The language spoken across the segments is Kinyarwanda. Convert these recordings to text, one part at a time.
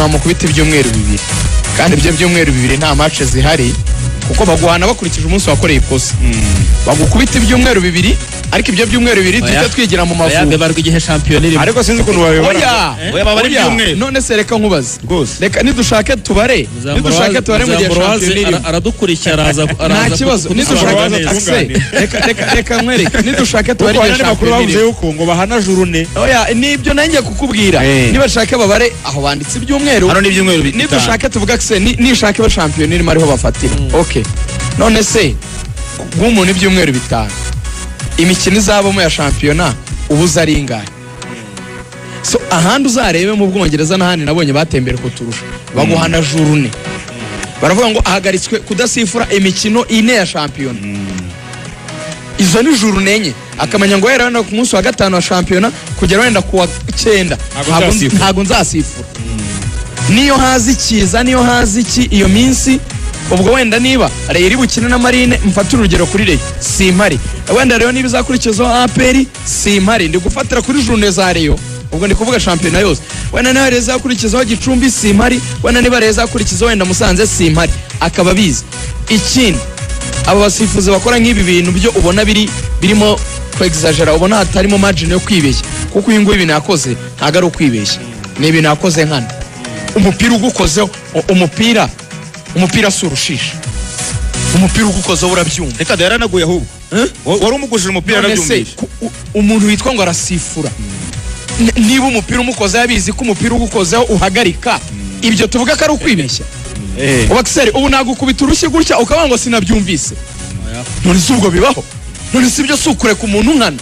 Bamukubita ibyumweru 2, kandi ibyo byumweru 2 nta match zihari, kuko baguhana bakurikije umunsi wakoreye ikosa. Bagukubita ibyumweru 2, ariko ibyo byumweru 2 duhita twigira mu Mavubi. Bibarwa igihe shampiyona irimo. Ariko sinzi ukuntu babibara. Oya, Oya, baba ari oya. ibyumweru. None se reka nkubaze. Rwose. Reka nidushake tubare, nidushake tubare mu gihe shampiyona irimo. Aradukurikira, araza Nta kibazo, nidushake kudusobanurira neza. Axel, reka nkwereke, nidushake tubare Kuko igihe hari n'andi makuru shampiyona bavuze irimo. yuko ngo bahana journée. Oya, nibyo nanjye kukubwira. Nibashake babare aho banditse ibyumweru. Hano ni ibyumweru 5. Nidushake tuvuga se nishake ba shampiyona irimo ariho bafatira. Okay, none se bw'umuntu ibyumweru 5, imikino izabamo ya shampiyona ubu uzi ari ingahe? So ahandi uzarebe mu Bwongereza n'ahandi nabonye batembere kuturusha, baguhana journée. Baravuga ngo ahagaritswe kudasifura imikino 4 ya shampiyona. Izo ni journée 4, akamenya ngo wenda ku munsi wa 5 wa shampiyona kugera wenda ku wa 9 Ntabwo nzasifura. Ntabwo nzasifura. Niyo haza ikiza, niyo haza iki, iyo minsi ubwo wenda niba Rayon iri bukine na Marine, mfate urugero kuri Rayon, simpari. Wenda rero niba izakurikizaho APR, simpari. Ndi gufatira kuri journée za Rayon, ubwo ndi kuvuga shampiyona yose. Wenda niba Rayon izakurikizaho Gicumbi, simpari. Wenda niba Rayon izakurikizaho wenda Musanze, simpari. Akaba abizi. Ikindi, aba basifuzi bakora nk'ibi bintu byo ubona biri birimo kwexagera, ubona hatarimo margin yo kwibeshya, kuko uyu nguyu ibintu yakoze ntabwo ari ukwibeshya, ni ibintu yakoze nkana. Umupira ugukozeho, umupira si urushisha, umupira ugukozeho urabyumva. Reka da, yaranaguye ahubwo. Wari umugushije umupira. None se Yarabyumvise. umuntu witwa ngo arasifura, niba umupira umukozeho abizi ko umupira ugukozeho uhagarika, ibyo tuvuga ko ari ukwibeshya? Ubu Axel, ubu nagukubita urushyi gutya ukavuga ngo sinabyumvise? None se ubwo bibaho? None se ibyo si ukureka umuntu nkana?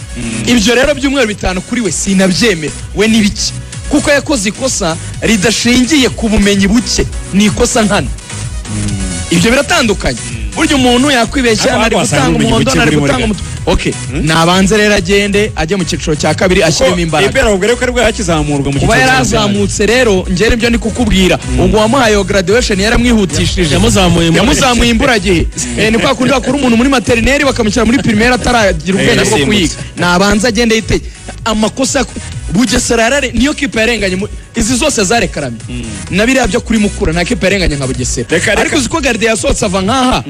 Ibyo rero byumweru 5 kuri we sinabyemera, we ni bike, kuko yakoze ikosa ridashingiye ku bumenyi buke, ni ikosa nkana. Ibyo biratandukanye. Burya umuntu yakwibeshya, Ariko nari wasanga gutanga ubumenyi umuhondo, buke nari burimo gutanga rega. umutuku. Okay, nabanze rero agende ajye mu cyiciro cya kabiri ashyiremo imbaraga. Ibera ubwo rero ko aribwo yakizamurwa mu Kuba cyiciro cya mbere. yarazamutse rero, njye nibyo ndi kukubwira, ubwo wamuhaye iyo graduation yaramwihutishije. Yamuzamuye Yamuzamuye imburagihe. Ni kwa kundi bakura umuntu muri maternelle bakamushyira muri primaire ataragira ubwenge bwo Yasimbutse. kuyiga. Nabanza agende yitege amakosa. Bugesera yarare niyo kipe yarenganye izi zose zarekaramye na biriya byo kuri Mukura, nta kipe yarenganye nka Bugesera. Reka, reka. Ariko uzi ko gardien yasohotse ava nkaha,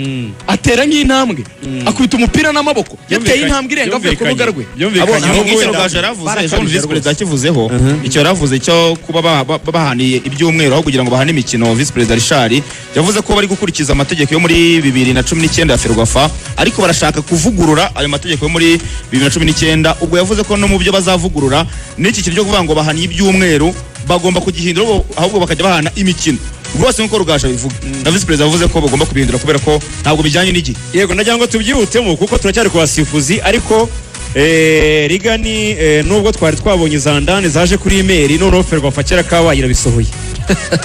atera nk'intambwe, akubita umupira n'amaboko, yateye intambwe irenga avuye ku rubuga rwe. Byumvikanye. Abo Ahubwo ngicyo wenda Rugaju yaravuze ejo bundi, barakabije visi perezida rwose. yakivuzeho. Icyo yaravuze cyo kuba bahaniye ibyumweru aho kugira ngo bahane imikino, visi perezida Richard yavuze ko bari gukurikiza amategeko yo muri 2019 ya Ferwafa, ariko barashaka kuvugurura ayo mategeko yo muri 2019. Ubwo yavuze ko no mu byo bazavugurura n'iki kintu cyo kuvuga ngo bahaniye ibyumweru bagomba kugihindura, ahubwo bakajya bahana imikino rwose, nk'uko Rugaju abivuga na visi perezida yavuze ko bagomba kubihindura kubera ko ntabwo bijyanye n'igihe. Yego, ndagira ngo tubyihutemo kuko turacyari ku basifuzi, ariko rigani nubwo twari twabonye za ndani zaje kuri email, noneho Ferwafa kera kabaye irabisohoye.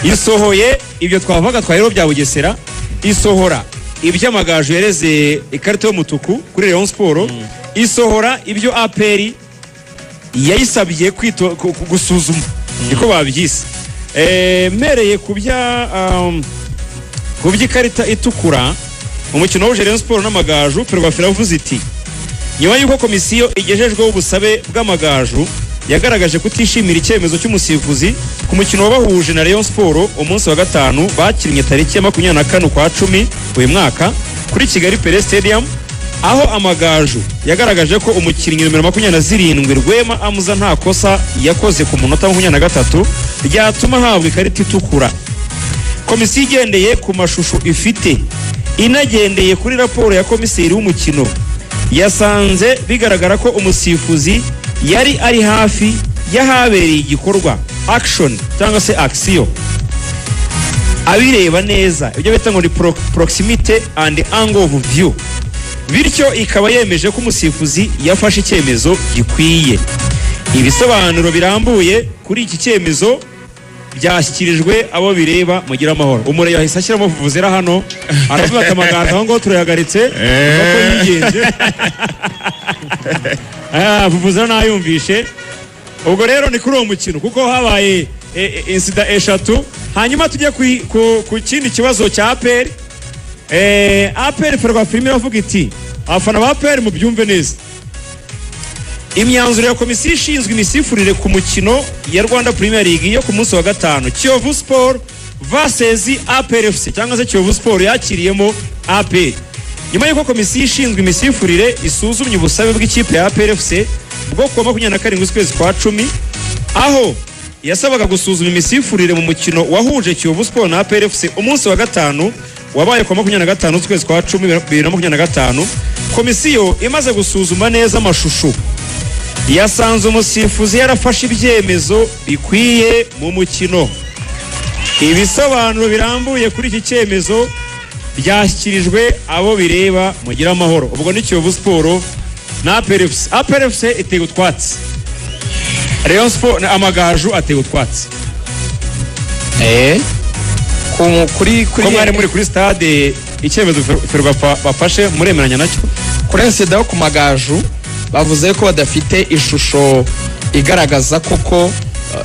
Isohoye ibyo twavuga twari bya Bugesera, isohora iby'Amagaju yereze ikarita y'umutuku kuri Rayon Sport, isohora ibyo APR yayisabye gusuzuma, niko babyise. Mpereye ku by'ikarita itukura umukino wahuje Rayon Sport n'Amagaju, Ferwafa iravuze iti: "Nyuma y'uko komisiyo igejejweho ubusabe bw'Amagaju yagaragaje kutishimira icyemezo cy'umusifuzi ku mukino wabahuje na Rayon Sport umunsi wa gatanu bakinnye tariki ya 24 ukwa 10 uyu mwaka kuri Kigali Pele Stadium, aho Amagaju yagaragaje ko umukinnyi nomero 27 Rwema Amuza nta kosa yakoze ku munota 23 ryatuma ahabwa ikarita itukura, komisiyo igendeye ku mashusho ifite inagendeye kuri raporo ya komiseri w'umukino yasanze bigaragara ko umusifuzi yari ari hafi y'ahabereye igikorwa, action cyangwa se action, abireba neza, ibyo bita ngo ni proximity and angle of view, bityo ikaba yemeje ko umusifuzi yafashe icyemezo gikwiye. Ibisobanuro birambuye kuri iki cyemezo byashyikirijwe abo bireba. Mugire amahoro." Umureye yahise ashyiramo vuvuzera hano, aravuga ati: "Amagambo aho ngaho turayagaritse kuko yigenje." Vuvuzera nayumvishe. Ubwo rero ni kuri uwo mukino kuko habaye incident 3. Hanyuma tujye ku kindi kibazo cya APR. APR, Ferwafa irimo iravuga iti: "Abafana ba APR mubyumve neza." Imyanzuro ya komisiyo ishinzwe imisifurire ku mukino ya Rwanda Premier League yo ku munsi wa gatanu, Kiyovu Sport vs APR FC, cyangwa se Kiyovu Sport yakiriyemo APR. Nyuma y'uko komisiyo ishinzwe imisifurire isuzumye ubusabe bw'ikipe ya APR FC bwo kuwa 27 z'ukwezi kwa 10, aho yasabaga gusuzuma imisifurire mu mukino wahuje Kiyovu Sport na APR FC umunsi wa gatanu wabaye kuwa 25 z'ukwezi kwa 10 2025, komisiyo imaze gusuzuma neza amashusho yasanze umusifuzi yarafashe ibyemezo bikwiye mu mukino. Ibisobanuro birambuye kuri iki cyemezo byashyikirijwe abo bireba. Mugira amahoro. Ubwo ni Kiyovu Sport na APR FC. APR FC iteye utwatsi, Rayon Sport na Amagaju ateye utwatsi. Kuri Ko mwari muri kuri stade, icyemezo Ferwafa bafashe muremeranya nacyo? Kuri incident yo ku Magaju, bavuze ko badafite ishusho igaragaza koko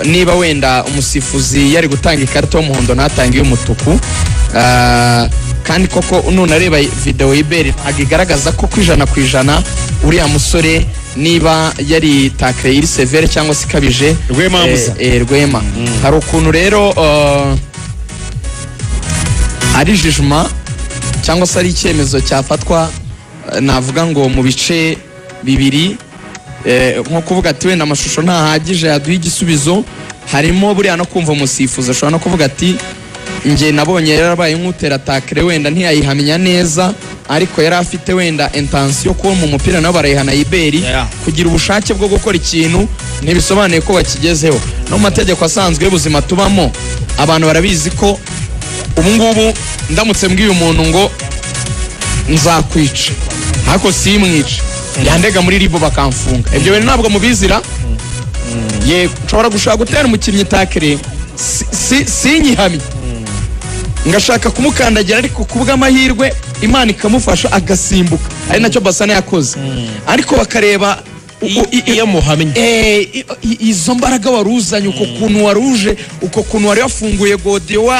niba wenda umusifuzi yari gutanga ikarita y'umuhondo ntatange iy'umutuku. Kandi koko nunareba videwo y'iberi ntabwo igaragaza ko 100% uriya musore niba yari tackle iri sévère cyangwa se ikabije. Rwema Musa. Rwema, hari ukuntu rero ari jugement cyangwa se ari icyemezo cyafatwa, navuga ngo mu bice bibiri, nko kuvuga ati wenda amashusho ntahagije yaduha igisubizo. Harimo buriya no kumva umusifuzi, ashobora no kuvuga ati njye nabonye yarabaye nk'utera tackle, wenda ntiyayihamya neza, ariko yari afite wenda intention ko mu mupira nabo barayihana iberi. Kugira ubushake bwo gukora ikintu ntibisobanuye ko bakigezeho. No mu mategeko asanzwe y'ubuzima tubamo, abantu barabizi ko ubu ngubu ndamutse mbwiye umuntu ngo nzakwica ariko simwice, yandega muri RIB bakamfunga. Ibyo bintu ntabwo mubizira. Yego, nshobora gushaka gutera umukinnyi tackle, sinyihamye, ngashaka kumukandagira, ariko ku bw'amahirwe Imana ikamufasha agasimbuka, ari nacyo Basana yakoze, ariko bakareba Iyo muhamye. Izo mbaraga waruzanye, uko kuntu waruje, uko kuntu wari wafunguye godiyo,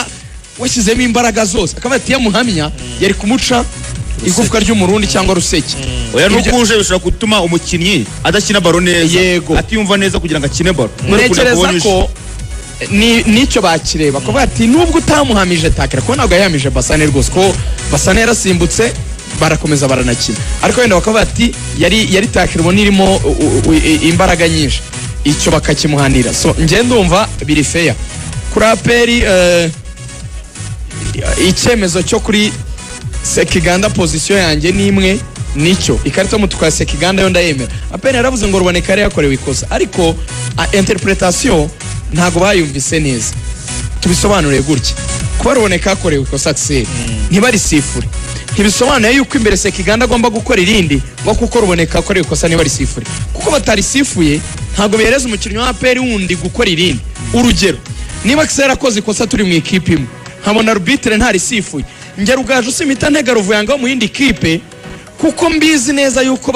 washyizemo imbaraga zose, akaba ati yamuhamya yari kumuca igufwa ry'umurundi cyangwa ruseke. Oya, nukuje bishobora gutuma umukinnyi adakina ballon neza, atiyumva neza kugira ngo akine ballon. Ntekereza ko nicyo bakireba kuvuga ati nubwo utamuhamije tackle, kuko ntabwo yahamije Basane rwose, ko Basane yarasimbutse barakomeza baranakina, ariko wenda bakavuga ati yari tackle ubona irimo imbaraga nyinshi, icyo bakakimuhanira. So njye ndumva biri fair. Kuri APR, icyemezo cyo kuri Sekiganda, position yanjye ni imwe nicyo, ikarita y'umutuku ya Sekiganda yo ndayemera. APR yaravuze ngo Ruboneka yari yakorewe ikosa, ariko interpretation ntabwo bayumvise neza. Tubisobanure gutya: kuba Ruboneka yakorewe ikosa, Axel, ntibarisifure, ntibisobanuye yuko imbere Sekiganda agomba gukora irindi ngo kuko Ruboneka yakorewe ikosa ntibarisifure. Kuko batarisifuye ntabwo bihereza umukinnyi wa APR wundi gukora irindi. Urugero, niba Axel yarakoze ikosa turi mu ikipe imwe, nkabona arbitre ntarisifuye, njye Rugaju simita ntega Ruvuyanga wo mu yindi kipe, kuko mbizi neza yuko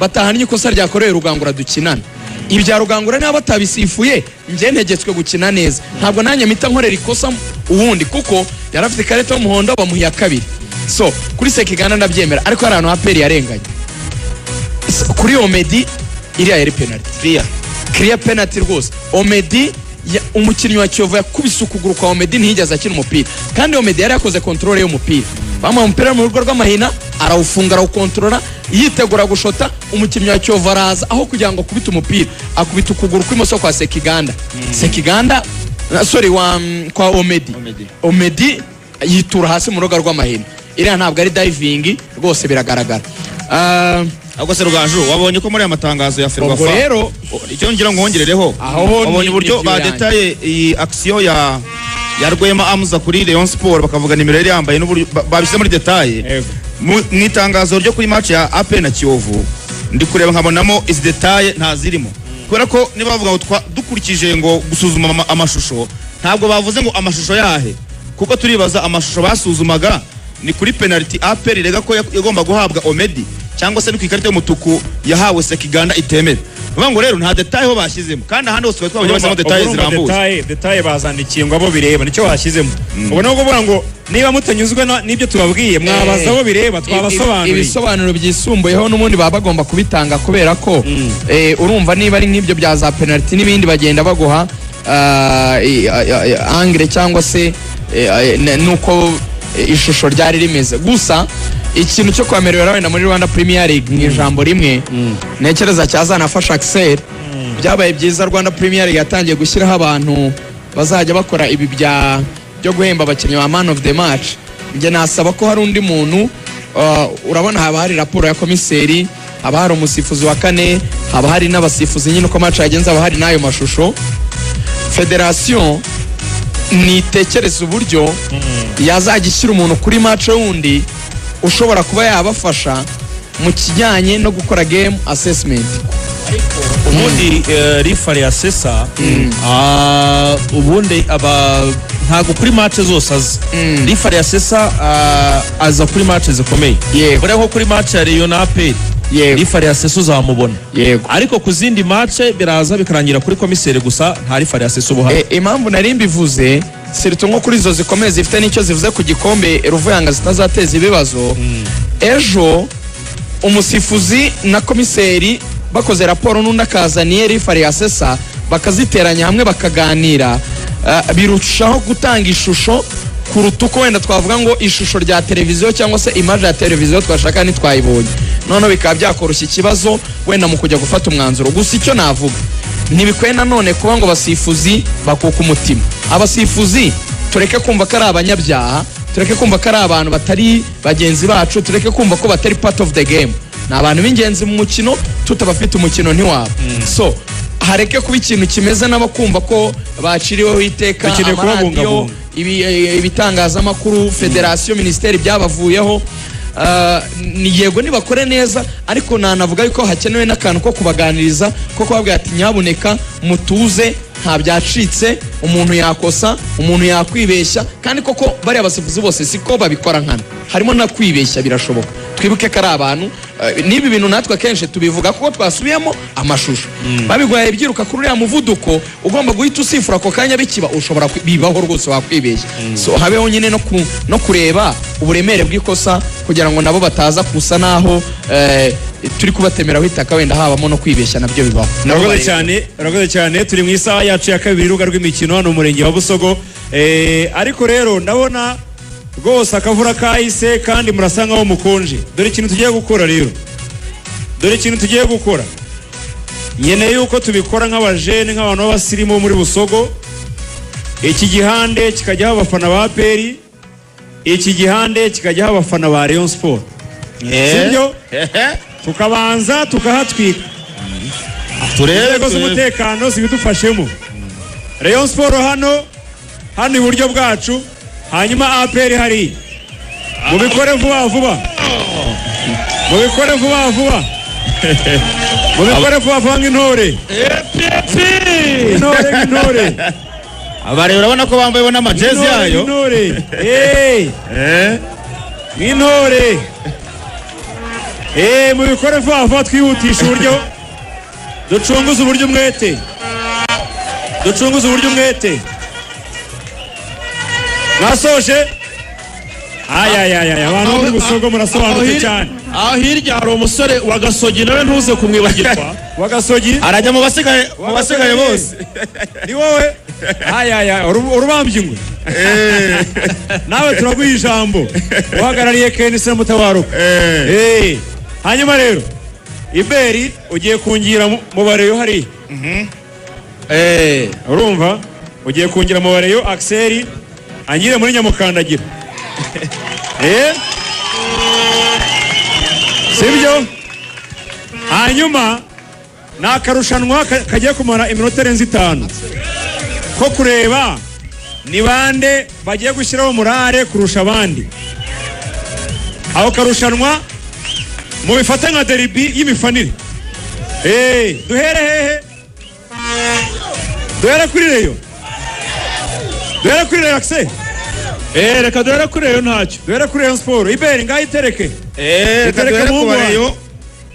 batahannye ikosa ryakorewe Rugangura dukinana. Ibya Rugangura niba batabisifuye, njye ntegetswe gukina neza, ntabwo nanjye mpita nkorera ikosa uwundi kuko yari afite ikarita y'umuhondo bamuha iya kabiri. So kuri Sekiganda ndabyemera, ariko hari ahantu APR yarenganye. Kuri Omedi iriya yari penalty. Clear. Clear penalty rwose. Omedi umukinnyi wa Kiyovu yakubise ukuguru kwa Omedi, ntiyigeze akina umupira, kandi Omedi yari yakoze contrôle y'umupira. Bamuha umupira mu rugo rw'amahina, arawufunga, arawukontorora, yitegura gushota, umukinnyi wa Kiyovu araza, aho kugira ngo akubite umupira akubita ukuguru kw'imoso kwa Sekiganda. Sekiganda, sorry, kwa Omedi. Omedi. Omedi yitura hasi mu rugo rw'amahina. Iriya ntabwo ari diving rwose, biragaragara. Ahubwo se Rugaju, wabonye ko muri aya matangazo ya Ubwo Ferwafa, rero icyo ngira ngo wongerereho, Aho ho wabonye uburyo ni view yanjye. badetaye iyi action ya Rwema Amuza kuri Rayon Sport, bakavuga nimero yari yambaye n'uburyo babishyize muri détail. Mu itangazo ryo kuri match ya APR na Kiyovu, ndi kureba nkabonamo izi détails ntazirimo, kubera ko niba bavuga ngo dukurikije ngo gusuzuma amashusho, ntabwo bavuze ngo amashusho yahe, kuko turibaza amashusho basuzumaga ni kuri penalty APR irega ko yagomba guhabwa Omedi, cyangwa se ni ku ikarita y'umutuku yahawe Sekiganda itemera. Uvuga ngo rero nta detail ho bashyizemo, kandi ahandi hose twabonye bashyizemo detail zirambuye. Detail bazandikiye ngo abo bireba nicyo bashyizemo. Ubwo ni ukuvuga ngo niba mutanyuzwe n'ibyo tubabwiye mwabaza abo bireba, twabasobanuriye. Ibisobanuro byisumbuyeho n'ubundi baba bagomba kubitanga, kubera ko urumva niba ari nk'ibyo bya za penalty n'ibindi bagenda baguha angle cyangwa se nuko ishusho ryari rimeze. Gusa ikintu cyo kwamerera wenda muri Rwanda Premier League mu ijambo rimwe ntekereza cyazanafasha Axel, byabaye byiza Rwanda Premier League yatangiye gushyiraho abantu bazajya bakora ibi byo guhemba abakinnyi ba man of the match. Njye nasaba ko hari undi muntu, urabona haba hari raporo ya komiseri, haba hari umusifuzi wa kane, haba hari n'abasifuzi nyine uko match yagenze, haba hari n'ayo mashusho. Federation nitekereza uburyo yazajya ishyira umuntu kuri match wundi ushobora kuba yabafasha mu kijyanye no gukora game assessment. Ubundi referee assessor ubundi aba ntago kuri match zose aza. Referee assessor aza kuri match zikomeye. Buriya nko kuri match ya Rayon na APR, referee assessor uzamubona. Ariko ku zindi match biraza bikarangira kuri komiseri gusa, nta referee assessor uba uhari. Impamvu nari mbivuze surtout nko kuri izo zikomeye zifite n'icyo zivuze ku gikombe Ruvuyanga zitazateza ibibazo. Ejo umusifuzi na komiseri bakoze raporo, n'undi akazaniye referee assessor, bakaziteranya hamwe bakaganira, birushaho gutanga ishusho kuruta uko wenda twavuga ngo ishusho rya televiziyo cyangwa se image ya televiziyo twashaka ntitwayibonye, noneho bikaba byakoroshya ikibazo wenda mu kujya gufata umwanzuro. Gusa icyo navuga, ntibikwiye nanone kuba ngo abasifuzi bakuka umutima. Abasifuzi tureke kumva ko ari abanyabyaha, tureke kumva ko ari abantu batari bagenzi bacu, tureke kumva ko batari part of the game. Ni abantu b'ingenzi mu mukino, tutabafite umukino ntiwaba. So hareke kuba ikintu kimeze n'abakumva ko baciriweho iteka, Dukeneye amaradiyo, kubabungabunga. ibitangazamakuru, federasiyo, minisiteri byabavuyeho. Ni yego nibakore neza, ariko nanavuga yuko hakenewe n'akantu ko kubaganiriza, ko kubabwira ati nyabuneka mutuze, nta byacitse, umuntu yakosa, umuntu yakwibeshya. Kandi koko bariya basifuzi bose siko babikora nkana, harimo na kwibeshya, birashoboka. Twibuke ko ari abantu. N'ibi bintu natwe akenshi tubivuga kuko twasubiyemo amashusho, babiguhaye byiruka kuri uriya muvuduko, ugomba guhita usifura ako kanya bikiba, ushobora bibaho rwose wakwibeshya. So habeho nyine no kureba uburemere bw'ikosa kugira ngo nabo bataza kusa naho turi kubatemeraho itaka, wenda habamo no kwibeshya, nabyo bibaho. Nabo Urakoze cyane, urakoze cyane. Turi mu isaha yacu ya kabiri, urubuga rw'imikino hano mu murenge wa Busogo. Ariko rero ndabona rwose akavura kahise kandi murasa nkaho mukonje. Dore ikintu tugiye gukora rero, dore ikintu tugiye gukora. Nkeneye yuko tubikora nk'abajene, nk'abantu b'abasirimu muri Busogo. Iki gihande kikajyaho abafana ba APR, iki gihande kikajyaho abafana ba Rayon Sport, sibyo? Tukabanza tukahatwika, Turebe inzego z'umutekano zibidufashemo. Rayon Sport hano, hano iburyo bwacu, hanyuma APR hariya. Mubikore vuba vuba, mubikore vuba vuba, mubikore vuba vuba nk'intore, intore nk'intore. Abareba urabona ko bambaye n'amajezi Nk'intore, yayo. nk'intore. Nk'intore. Mubikore vuba vuba, twihutisha uburyo, ducunguze uburyo umwete, ducunguze uburyo umwete. Mwasoje? Ayayayaya, abantu bo muri Busogo murasobanutse cyane. Aho hirya hari umusore wa Gasogi, nawe ntuze kumwibagirwa. Wa Gasogi arajya mu basigaye, mu basigaye bose. Ni wowe? Ayaya, urubambye ingwe, nawe turaguha ijambo, uhagarariye KNC Mutabaruka. Hanyuma rero Iberi ugiye kungira mu bareyo hariya. Urumva ugiye kungira mu bareyo, Axel angire muri nyamukandagira. Sibyo? Hanyuma ni akarushanwa kagiye kumara iminota irenze 5 ko kureba ni bande bagiye gushyiraho murare kurusha abandi. Aho karushanwa mubifate nka derby y'imifanire. Duhere hehe? Duhere kuri Rayon. Duhere kuri Rayon, Axel. Reka duhere kuri Rayon ntacyo. Duhere kuri Rayon Sport. Iberi ngaho itereke. Reka Itereke duhere ku muhungu wanjye. bareyo.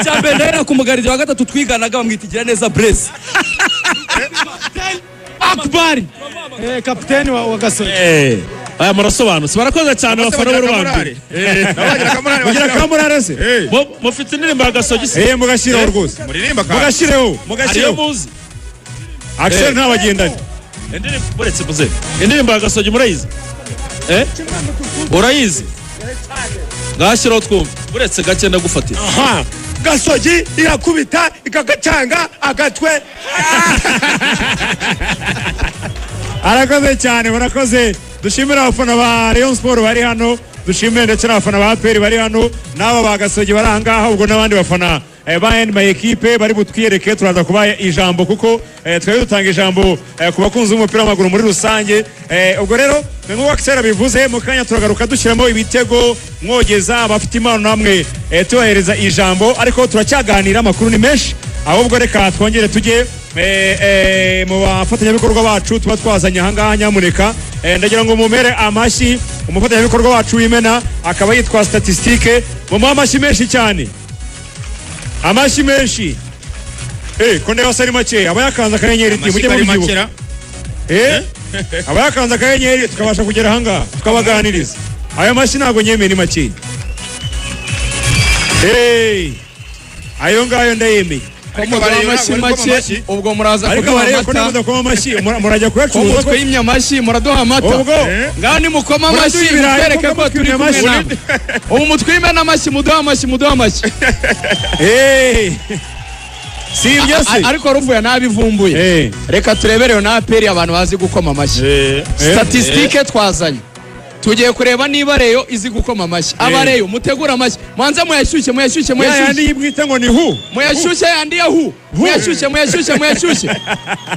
Icya mbere ndahera ku mugaridi wa gatatu twiganaga bamwita Igiraneza Blaise. Akbari kapiteni wa Gasogi. Aya murasobanutse, barakoze cyane abafana b'u Rwanda. Mugira kamurare se. Mufite indirimbo ya Gasogi se? Mugashireho rwose. Muririmba kandi. Mugashireho, mugashireho. Muzi. Axel ntabagendanye. Indirimbo buretse muze. Indirimbo ya Gasogi murayizi? Urayizi? Ngashyiraho twumve. Buretse gake ndagufatira. Aha. Gasogi irakubita ikagacanga agatwe. Arakoze cyane, barakoze. Dushimira abafana ba Rayon Sport bari hano, dushimire ndetse n'abafana ba APR bari hano, n'aba ba Gasogi bari aha ngaha, ubwo n'abandi bafana ba NMA equipe bari butwiyereke. Turaza kubaha ijambo kuko twari dutanga ijambo ku bakunzi b'umupira w'amaguru muri rusange. Ubwo rero nk'uko Axel abivuze, mu kanya turagaruka dushyiramo ibitego, mwogeza abafite impano namwe tubahereza ijambo, ariko turacyaganira, amakuru ni menshi. Ahubwo reka twongere tujye mu bafatanyabikorwa bacu tuba twazanye aha ngaha. Nyamuneka ndagira ngo mumere amashyi umufatanyabikorwa wacu w'Imena, akaba yitwa Statistique. Mumuhe amashyi menshi cyane, amashyi menshi. Ko ndeba ari make, aba yakanze akanyenyeri iti mujye mubyibuka. Aba yakanze akanyenyeri tukabasha kugera aha ngaha tukabaganiriza. Ayo mashyi ntabwo nyemeye, ni make. Ayo ngayo ndayemeye. Amashyi make, ubwo muraza kuduha amata. Murajya kuyacuruza. Ko twimye amashyi muraduha amata. Ngaho nimukoma amashyi mutwereke ko turi kumwe namwe. Ubu mutwime n'amashyi, muduha amashyi, muduha amashyi. Si ibyo se? Ariko ruvuye nabivumbuye. Reka turebereyo na APR abantu bazi gukoma amashyi. Statistique twazanye. Tugiye kureba niba Rayon izi gukoma amashyi. Aba Rayon mutegura amashyi. Mwanze muyashyushye, muyashyushye, muyashyushye. Yandi yibwite ngo ni hu. Muyashyushye yandi ya hu. Muyashyushye, muyashyushye, muyashyushye.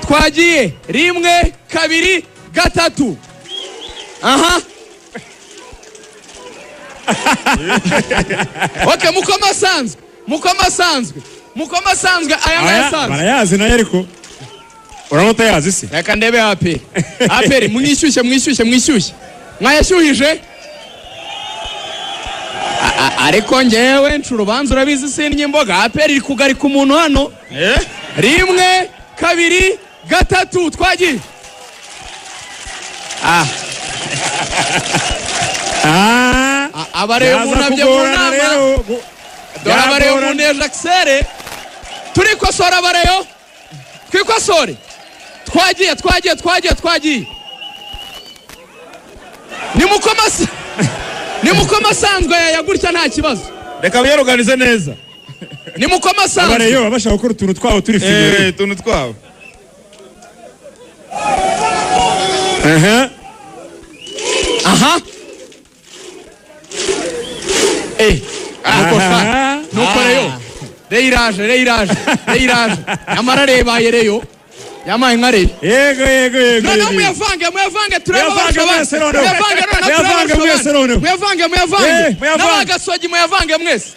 Twagiye 1 2 3. Aha. Okay, mukoma asanzwe. Mukoma asanzwe. Mukoma asanzwe aya ngasanzwe. Barayazi nayo ariko. Uramutse yazi se? Reka ndebe APR. APR mwishyushye, mwishyushye, mwishyushye. Mwayashyuhije? Ariko ngewe nca urubanza urabizi sinye imboga. APR iri kugarika umuntu hano. 1 2 3 twagiye. Abareyo munabye mu nama. Dore abareyo muneje Axel. Turikosora abareyo. Twikosore. Twagiye, twagiye, twagiye, twagiye. Nimukoma asanzwe yagutya nta kibazo. Reka biyoruganize neza. Nimukoma asanzwe. Abareyo bashaka gukora utuntu twabo turi figure. Utuntu twabo. Aha. Nuko Rayon. Reiraje, reiraje, reiraje. Nyamara rebaye Rayon. Yamaye nka Rayon. Yego, yego, yego. Noneho muyavange, muyavange turebe abarusha abandi. Muyavange noneho mwese noneho. Muyavange, muyavange. N'abagasogi muyavange mwese.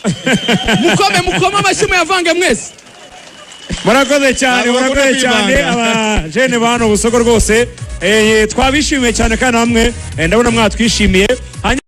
Mukome, mukome amashyi muyavange mwese. Murakoze cyane, murakoze cyane abajene bano Busogo rwose. Twabishimiye cyane kandi namwe ndabona mwatwishimiye.